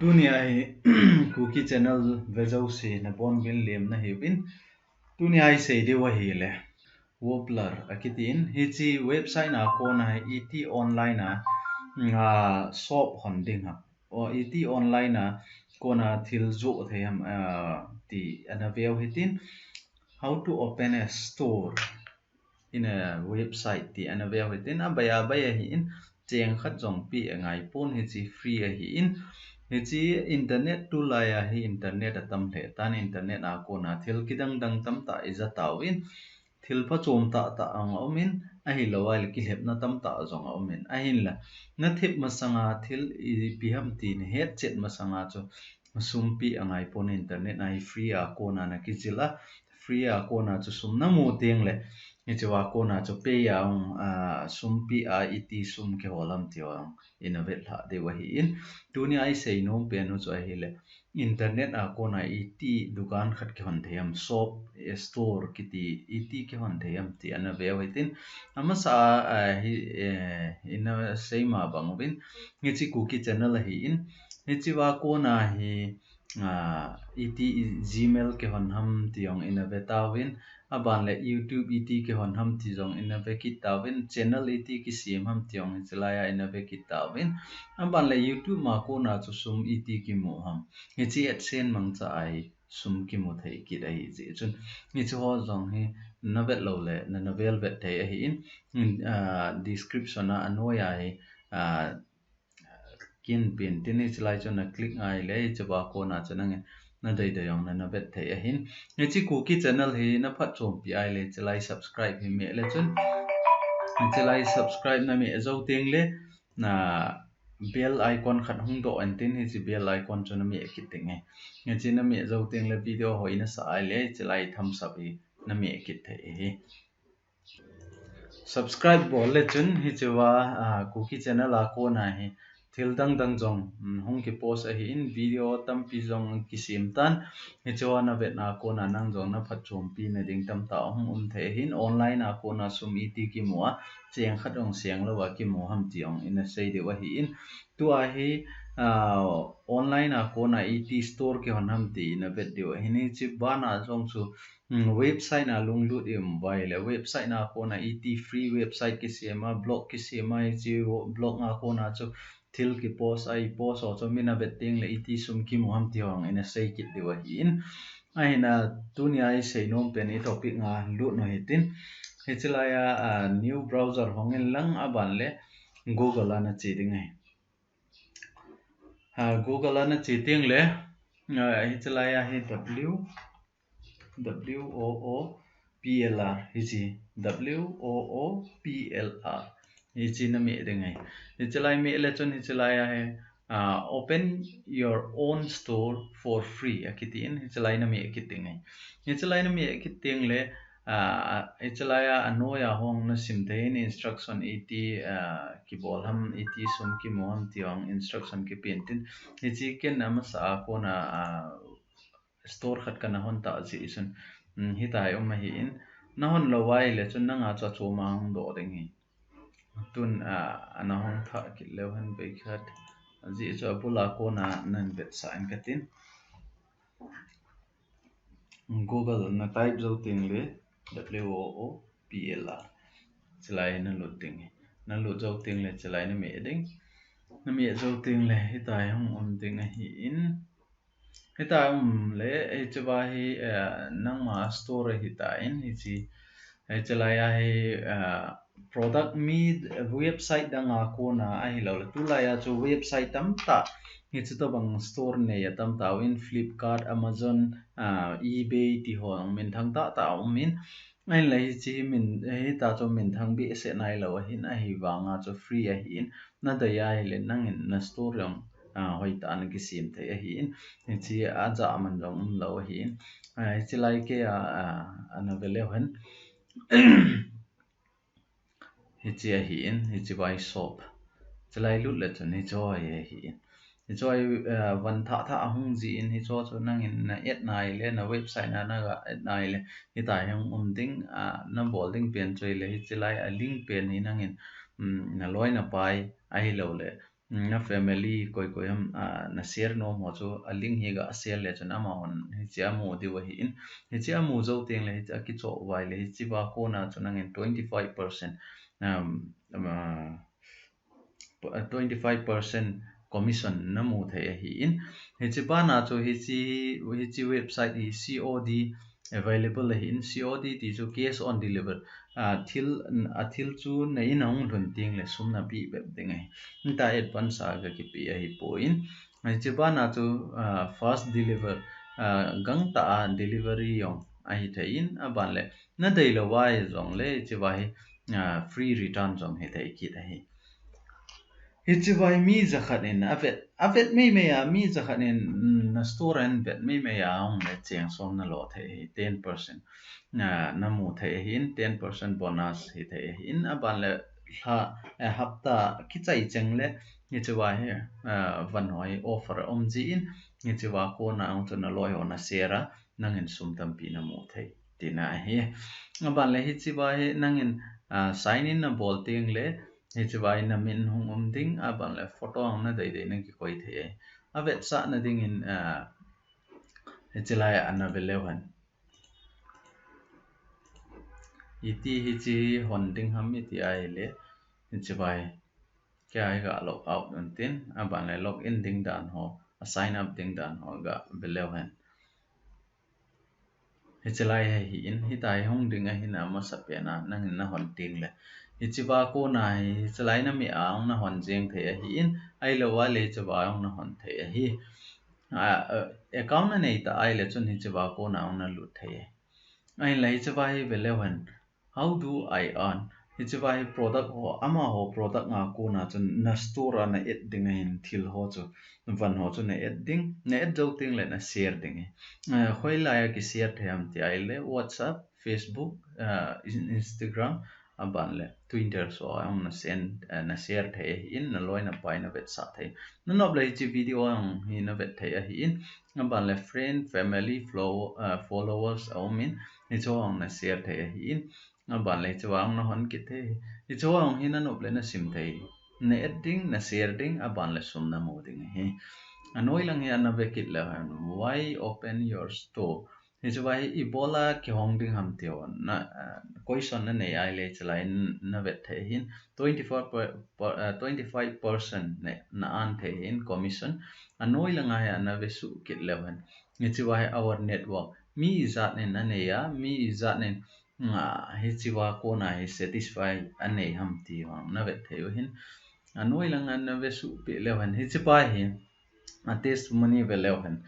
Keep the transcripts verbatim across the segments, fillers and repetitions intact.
Tunia hi Kuki Channel vejouse nabonuvin lemna hiuvin. Tunia isei diu ahile Wobbler akitin, hiche website a kona hi iti online a, mm, a, shop hon ding ham, o iti online a kona thil joh thei ham, a, ti ana veu hitin, how to open a store in a website ti ana veu hitin, abai abai ahin, cheng khat jong pe angaipon, hiche free ahin, hiche internet tulai a hi internet atam lheh tan, internet a kona thil kidang dang tamtah ija tauvin, thil phachom tah tah jong aumin, ahilou ahile kilhepna tamtah jong aumin, ahinla nathep masanga thil ipi ham ti nahetchet masanga chu sum pe angaipon, internet a hi free a kona nakijil a, free a kona chu sum namu tengle, hichea kona chu pay a jong, a, sum pe a iti sum kihol ham ti jong ina vetlhah diu ahin. Tunia isei nom pen u chu ahile internet a kona iti dukan khat kihon thei ham, shop, e, store kiti iti kihon thei ham ti ana veu hitin. Amasa a, a, hi, e, ina seima bang uvin, hiche Kuki Channel ahin, hichea kona hi, a, iti Gmail kihon ham ti jong ina ve tauvin, aban le YouTube iti kihon ham ti jong ina ve kit tauvin, channel iti kisem ham ti jong hichelai a ina ve kit tauvin, aban le YouTube ma kona chu sum iti kimu ham, hiche AdSense mangcha a hi sum kimu thei kit ahijeh chun, hiche ho jong hi navet loule nana velvet thei ahin, a, description a anoiya hi, a, kin pen tin, hichelai chu na click ngai le, hichea kona chu nangin nadei dei jong nana vet thei ahin. Hiche Kuki Channel hi naphatchompi ahile, hichelai subscribe hi meh le chun, hichelai subscribe nameh jou tengle, na bell icon khat hung doh intin, hiche bell icon chu nameh kit ding ahi. Hiche nameh jou tengle video hoi nasah ahile, hichelai thumbs up hi nameh kit thei ahi. Subscribe bol le chun hichea, a, Kuki Channel a kona hi thil dang dang jong, mm, hung kipost ahin, video tampi jong kisem tan, hichea navetna kona nang jong naphatchompi nading tamtah hung um thei ahin, online a kona sum iti kimu a, cheng khat jong seng louva kimu ham ti jong ina sei diu ahin. Tua hi, a, online a kona iti store kihon ham ti ina vet diu ahin, hiche bana jong chu, mm, website na lunglut ium uva ahile, website na kona iti free website kisem a, blog kisem a, hiche blog na kona chu thil kipost a, ipost ho chu min avet tengle iti sum kimu ham ti jong ina sei kit diu ahin. Ahina tunia isei nom pen i topic nga lut u hitin. Hichelai a, a, new browser hong in lang, aban le Google a nache ding ahi. A, Google a nache tengle, a, hichelai a hi W, W O O P L R, hiche W O O P L R. Hiche nameh ding ahi. Hichelai meh le chun hichelai a hi, a, open your own store for free akitin, hichelai nameh kit ding ahi. Hichelai nameh kit tengle, a, hichelai a anoiya hung nasim thei in, instruction iti, a, kibol ham, iti sum kimu ham ti jong instruction kipen tin. Hiche ken amasa a kona, a, store khat kana hon tah jeh chun, mm, hitia um ahin, nahon lou ahile chun nanga chu achom a hung doh ding ahi. Tun, a, ana hung thah kit leu hen bei khat. Ajeh chu abul a kona nan vetsah in katin. Google na type jou tengle W O O P L R. Hichelai nalut ding ahi. Nalut jou tengle hichelai nameh ding. Nameh jou tengle hitia hung um ding ahin. Hitia um le, hichea hi, eh, nangma store ahitan, hiche, hichelai a hi, eh, product mi website dang a kona ahilou le, tulai a chu website tamtah, hiche tobang store nei atam tauvin, Flipkart, Amazon, a, eBay ti ho minthang tah tah aumin, ahinla hiche hi min, hitia chu minthang behseh nailou ahin, ahivanga chu free ahin, nadei ahile nangin na store jong, a, hoitah a nakisem thei ahin, hiche ajah man jong umlou ahin, a, hichelai kei a, a, ana ve leu hen. Hiche ahin, hiche vai shop. Hichelai lut le chun hiche hi ahin. Hiche hi, eh, van thah thah ahung jin, hiche chu nangin na add nai le, na website na naga add nai le, hitia hi hung um ding, a, nabol ding pen chu ahile, hichelai a link pen hi nangin, um, naloi napai ahilou le, na family koi koi ham, ah, na share nom ho chu a link hi ga share le chun amahon hiche amu diu ahi in, hiche amu jou teng le hiche akichoh uva ahile hiche va kona chu nangin twenty five percent, um, um, ah, twenty five percent commission na mu thei ahi in. Hiche bana chu hiche, hiche website hi C O D available ahi in, C O D ti chu cash on deliver. Ah, thil, a thil chu na in a hung lhun teng le sum na pe bep ding ahi. Nita advance a ga kipe ahi poi. Hiche bana chu, ah, fast deliver, ah, gangtah a delivery jong ahi thei in, aban le na deilou va ahi jong le hiche va hi, ah, free return jong hi thei kit ahi. Hiche va hi mi jakhat in avet, avet mei mei a, mi jakhat in, mm, na store a avet mei mei a, ahung le cheng som na lo thei ahi, ten percent. Na, na mu thei ahi in, ten percent bonus hi thei ahi in, aban le lha, eh, hapta kichai cheng le, hiche va hi, eh, van hoi offer um ji in, hiche va kona ahung chu na loi ho na share a, nangin sum tampi na mu thei tina ahi. Aban le hiche va hi nangin, ah, sign in na bol teng le, hiche va hi na min hung um ding, aban le photo hung na dei dei na kikoi thei ahi. Avetsah na dingin, ah, hiche lai a na ve leu hen. Iti hiche hon ding ham iti ahile, hiche va hi. Kei a hi ga log out un tin, aban le log in ding dan ho, a sign up ding dan ho ga ve leu hen. Hiche lai hi ahi in, hitia hi hung ding ahi na, amasapen a nangin na hon teng le. Hiche va kona hi, hiche lai na mi a hung na hon jeng thei ahi in, ahilou va le hiche va hung na hon thei ahi. Ah, eh, account na nei ta ahile chun hiche va kona hung na lut thei ahi. Ahin la hiche va hi ve leu hen. How do I earn? Hiche va hi product ho, amaho product a kona chun na store a na add ding ahin thil ho chu, van ho chu na add ding, na add jou teng le na share ding ahi. Eh, hoilai a ki share thei ham ti ahile WhatsApp, Facebook, eh, In-, Instagram, aban le Twitter so a hung na send, eh, na share thei ahi in, na loi na pai na vetsah thei. Na nop le hiche video a hung hi na vet thei ahi in, aban le friend, family, flow-, eh, followers a um in, hiche ho hung na share thei ahi in, aban le hiche va hung na hon kit thei. Hiche va hung hi na nop le na sim thei. Na add ding, na share ding, aban le sum na mu ding ahi. Anoi lang hi a na ve kit leu hen. Why open your store? Hiche va hi ibola kihong ding ham ti ho. Na, ah, question na nei ahile hiche lai n-, na vet thei ahin. Twenty-four per, per, ah, twenty-five percent ne, na earn thei ahin commission. Anoi lang a hi a na ve suh kit leu hen. Hiche va hi our network. Mi ijat nin a nei a, mi ijat nin nga, hiche va kona hi satisfy a nei ham ti vang na vet thei u ahin. Anoi lang a na ve suh peh leu hen. Hiche pa hi, a testimony ve leu hen.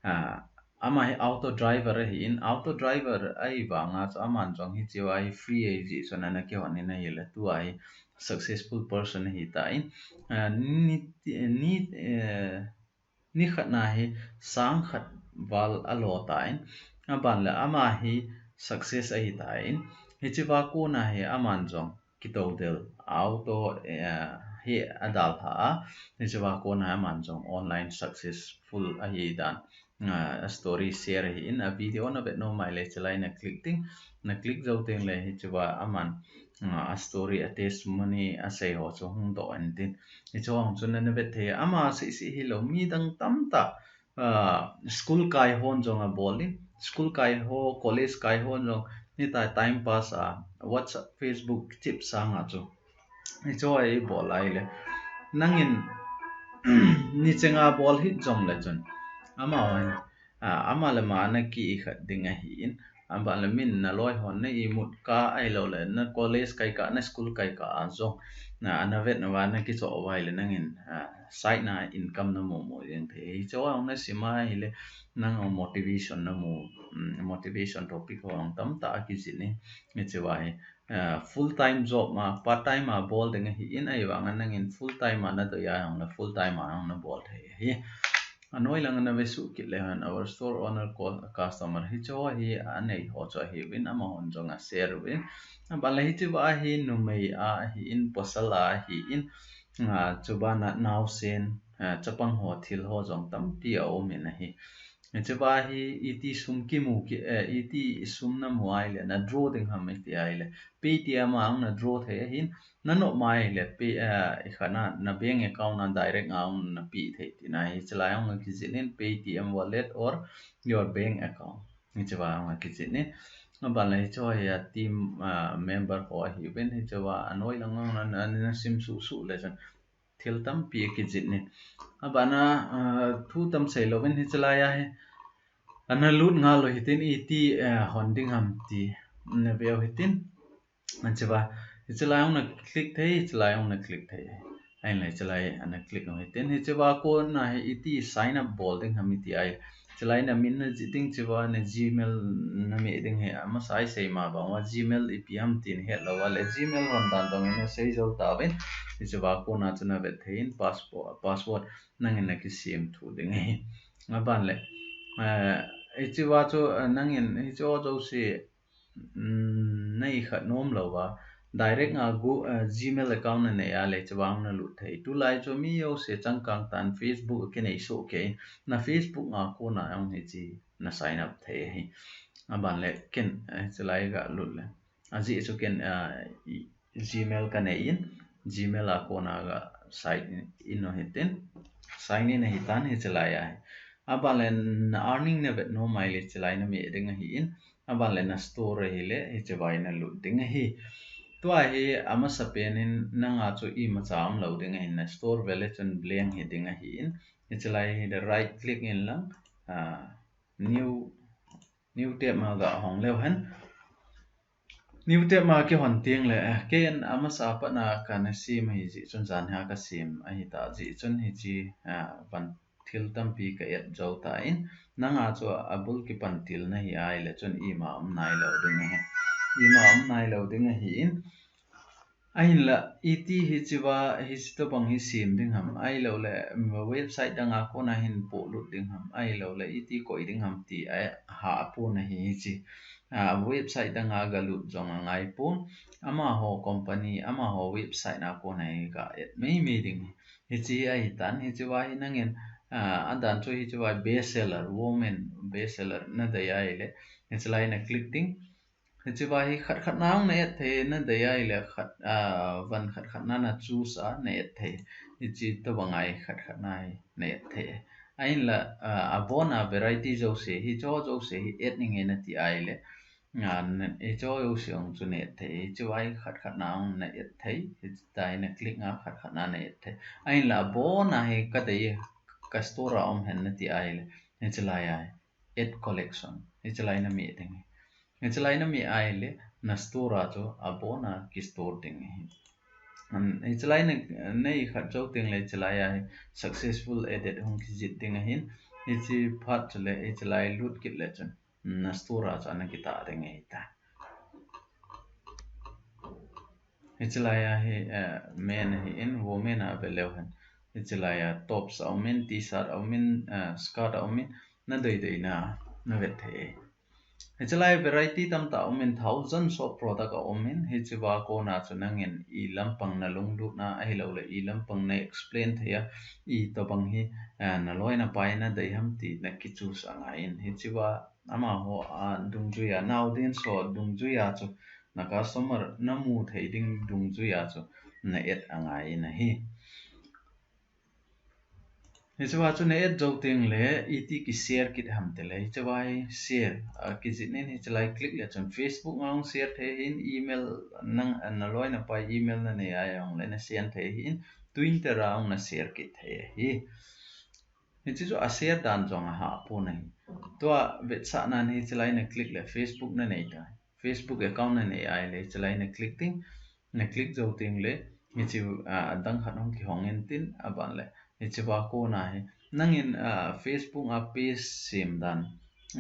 Ah, ama hi auto driver ahi in, auto driver ahi vang a chu aman jong hiche va hi free ahi jeh chun ana kihon in ahile tua hi successful person ahi ta in. Ah, ni, ni, eh, Ni khat na hi sang khat val a lo ta in, aban le ama hi success ahi ta in, hiche va kona hi aman jong kito del auto, eh, hi a dalha a, hiche va kona hi aman jong online successful ahi dan, ah, a story share ahi in, a video na vet nom mai le hiche lai na click ding, na click jou teng le hiche va aman, ah, a story, a testimony, a sei ho chu hung doh in tin. Hiche ho chu na na vet thei, ama sei sei hilou, mi dang tamtah, ah, school kai hon jong a bol in, school kai ho, college kai hon jong, ni ta time pass a, WhatsApp, Facebook, chip sang a chu. Hiche ho a i bol ahile. Nangin, ni chenga bol hih jong le chun. Ama hon, ah, ama le ama na ki i khat ding ahi in. Aban le min na loi hon na imut kha ahilou le na college kai kah, na school kai kah a jong. Na, ana vet na va na kichoh uva ahile nangin, ah, side na income na mu mu jeng thei. Hiche ho a hung na sim ahile nang a motivation na mu, mm, motivation topic ho hung tamtah a kijih in. Hiche va hi, ah, full time job ma, part time a bol ding ahi in ahi vang a nangin full time a na doi a hung le full time a hung na bol thei ahi. Anoi lang a na ve suh kit le hen, our store owner call a customer, hiche ho hi a nei ho chu ahi uvin, amahon jong a share uvin. Aban le hiche va hi numei a ahi in, pasal a ahi in, ah, chuban a naosen, ah, chapang ho thil ho jong tampi a um in ahi. Hiche va hi iti sum kimu ki, eh, iti sum namu ahile, na draw ding ham iti ahile, Paytm a hung na draw thei ahin, na nop mai le Pay, eh, ikhat na, na bank account na direct a hung na pe thei tina hi, hiche lai hung kijih in Paytm wallet or your bank account. Hiche va hung kijih in. Aban le hiche hi a team, ah, member ho ahiuvin, hiche va anoi lang lang na, na, na sim suh suh le chun thil tampi akijih in. Abana, ah, thu tam sei louvin hiche lai a hi. Ana lut ngal lou hitin iti, eh, hon ding ham ti. Na veu hitin. Hiche va, hiche lai hung na click thei, hiche lai hung na click thei. Ahin le hiche lai ana click nung hitin. Hiche va kona hi iti sign up bol ding ham iti ahi. Hiche lai na min na jih ding, hiche va na Gmail na meh ding hi. Amasa isei ma bang uva Gmail ipi ham ti na het lou uva le Gmail hon dan dong in na sei jou tauvin. Hiche va kona chu na vet thei in password, password nangin na kisem thu ding ahi. Aban le, eh, hiche va chu, eh, nangin hiche ho jouse, mm, na ikhat nom lou uva, direct a Gu-, eh, Gmail account na nei a le hiche va hung na lut thei. Tulai chu mi jouse changkang tan Facebook kinei soh kei, na Facebook a kona hung hiche na sign up thei ahi. Aban le ken, eh, hiche lai ga lut le. Ajeh chu ken, ah, i, Gmail ka nei in, Gmail a kona ga sign in u hitin. Sign in ahi tan hiche lai a hi. Aban le na earning na vet nom mai le hiche lai na meh ding ahi in. Aban le na store ahi le hiche va hi na lut ding ahi. Tua hi amasa pen in nanga chu imacha um lou ding ahi, na store vele chun blank hi ding ahi in. Hiche lai hi the right click in lang, ah, new, new tab ma ga hong leu hen. New tab ma kihon teng le, eh, ken amasa pat na kana sem ahi jeh chun jan hi a ka sem ahi ta jeh chun hiche, ah, van thil tampi ka add jou ta in, nanga chu abul kipan til na hi ahile chun ima um nai lou ding ahi. Ima um nai lou ding ahi in, Ahinla, iti hiche va, hiche tobang hi sem ding ham, ahilou le, mm, website dang a kona hin polut ding ham, ahilou le, iti koi ding ham ti a, ha apon ahi hiche. Ah, website dang a ga lut jong angai pon, amaho company, amaho website na kona hi ga add mei mei ding. Hiche hi ahi tan, hiche va hi nangin, ah, adan chu hiche va best seller, women best seller na dei ahile, hiche lai na click ding. Hiche va hi khat khat na hung na add thei, na dei ahile khat, ah, van khat khat na na choose a na add thei. Hiche tobang a hi khat khat na hi na add thei. Ahinla, ah, abon a variety jouse, hiche jouse hi add ning e na ti ahile. Ah, na, hiche jouse hung chu na add thei. Hiche va hi khat khat na hung na add thei. Hiche ta hi na click a khat khat na na add thei. Ahinla abon a hi ka dei ka store a um hen na ti ahile. Hiche lai a hi. Add collection. Hiche lai na meh ding ahi. Hiche lai na meh ahile, na store a chu abon a ki store ding ahi. Um, hiche lai na, na ikhat jou teng le hiche lai a hi successful added hung kijih ding ahin. Hiche phat chule, hiche lai lut kit le chun, na store a chu ana kitah ding ahi ta. Hiche lai a hi, eh, men ahi in, women a ve leu hen. Hiche lai a tops a um in, t-shirt a um in, eh, skirt a um in, na dei dei na, na vet thei e. Hiche lai variety tamtah a um in, thousands of product a um in, hiche va kona chu nangin i lampang na lunglut na, ahilou le i lampang na explain thei a, i tobang hi, eh, na loi na pai na dei ham ti na ki choose angai in. Hiche va amaho a dungjui a, na audience ho dungjui a chu na customer na mu thei ding dungjui a chu na add angai in ahi. Hiche va chu na add jou teng le iti ki share kit ham ti le, hiche va hi share, ah, kijih in hiche lai click le chun Facebook a hung share thei ahin, email nang, na loi na pai email na nei a hung le na send thei ahin, Twitter a hung na share kit thei ahi. Hiche chu a share dan jong aha pon ahi. Tua vetsahna in hiche lai na click le Facebook na nei ta. Facebook account na nei ahile hiche lai na click ding. Na click jou teng le hiche, ah, adang khat hung kihong in tin aban le. Hiche va kona hi. Nangin, ah, Facebook a page sem dan.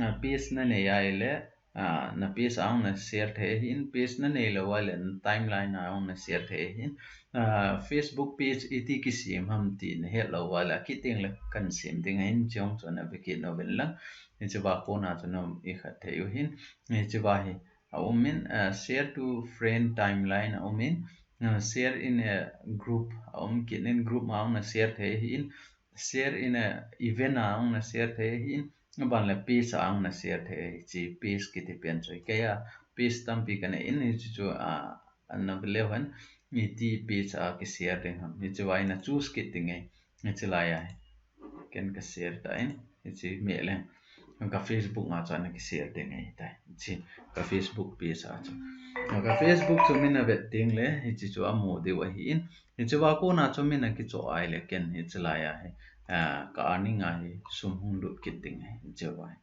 Ah, page na nei ahile ah, na page a hung na share thei ahin, page na nei lou ahile na timeline a hung na share thei ahin, ah, Facebook page iti kisem ham ti na het lou ahile, akiteng le kan sem ding ahin, chong chu na ve kit uvin lang, hiche va kona chu na ikhat thei u ahin, hiche va hi a um in, ah, share to friend timeline a um in, ah, share in a group a um kit in, group a hung na share thei ahin, share in a event a hung na share thei ahin, Aban le page a ang na share thei, hiche page kiti pen chu. Kei a page tampi ka nei in, hiche chu, ah, an na leu hen, iti page a ki share ding ham. Hiche va ina choose kit ding ahi. Hiche lai a hi. Ken ka share ta in, hiche meh leng. Ka Facebook a chu ana ki share ding ahi tai. Hiche ka Facebook page a chu. Ka Facebook chu min a vet ding le, hiche chu amu diu ahi in. Hiche va kona chu min a kichoh ai le ken hiche lai a hi. Ah, ka earning a hi sum hung lut kit ding ahi. Hiche va hi.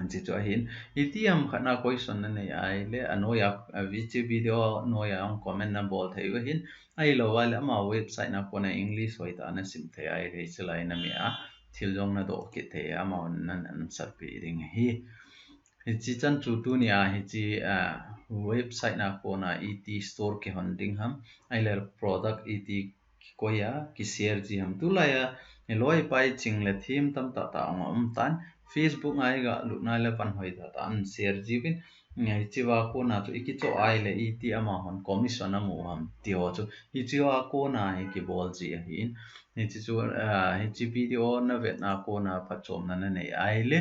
Hiche chu ahin. Iti ham khat na question na nei ai le, anoi a, a hiche video noi a ang comment na bol thei u ahin. Ahilou va le ama website na kona English hoi tah a na sim thei ai le, hiche lai na meh a thil jong na doh kit thei, ama nan answer pe ding ahi. Hiche chan chu tuni a hiche, ah, website na kona iti store kihon ding ham, ahile product iti kikoi a, ki share ji ham. Tulai a, loi pai ching le thim tamtah tah a um tan. Facebook a i ga lut na le van hoi tah tah an share ji uvin. Hiche va kona chu i kichoh ai le iti ama hon commission amu ham ti ho chu. Hiche va kona hi kibol ji ahin. Hiche chu, ah, hiche video na vet na kona phatchomna na nei ai le,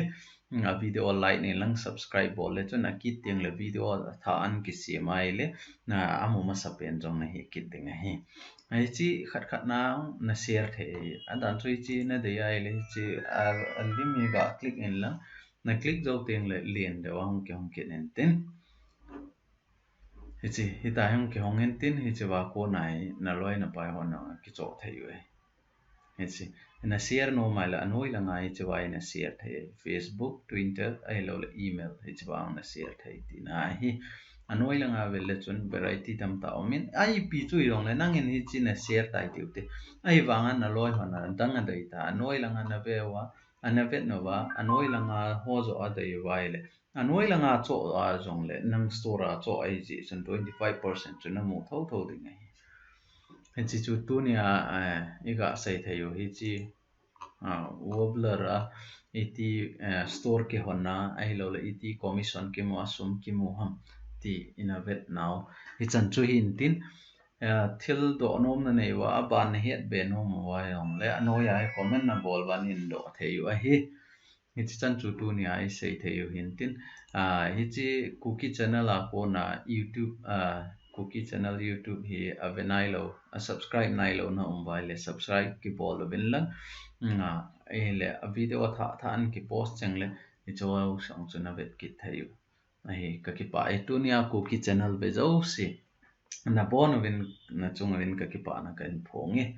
a video like nei lang subscribe bol le chun a kit teng le video thah an kisem ai le, na amu masa pen jong na hi kit ding ahi. Hiche khat khat na na share thei. Adan chu hiche na dei ai le hiche a, a lim hi ga click in lang. Na click jou teng le len deu a hung kihong kit in tin. Hiche, hita hung kihong in tin, hiche va kona hi na loi na pai hon na kichoh thei u ahi. Hiche, na share nom ai le anoi langa hiche va na share thei. Facebook, Twitter, ahilou le email, hiche va na share thei tina ahi. Anoi langa vel le chun variety tamtah um in, ipi chu hijong le nangin hiche na share tai tiu te. Ahivanga na loi hon a dang a dei ta, anoi langa na ve uva, ana vet uva, anoi langa ho joh a dei uva le. Anoi langa choh a jong le, nang store a choh ahi jeh chun twenty five percent chu na mu thotho ding ahi. Hiche chu tuni a, eh, i ga sei thei u hiche, ah, Worbla a, iti, eh, store kihon na, ahilou le iti commission kimu a sum kimu ham, ti i na vet nau. Hichan chu hin tin, eh, thil doh nom na nei uva, aban na het be nom uva jong le, anoi a hi comment na bol uva in doh thei u ahi. Hiche chan chu tuni a i sei thei u hin tin, ah, hiche Kuki channel a kona YouTube, ah, Kuki channel YouTube hi a ve nailou, a subscribe nailou na um uva le subscribe kibol uvin lang. Mm, ah, ahile a video thah thah an kipost cheng le, hiche ho jong chu na vet kit thei u ahi. Ka kipah e, tuni a Kuki channel ve jouse na bon uvin, na chung uvin ka kipahna ka hin phong e.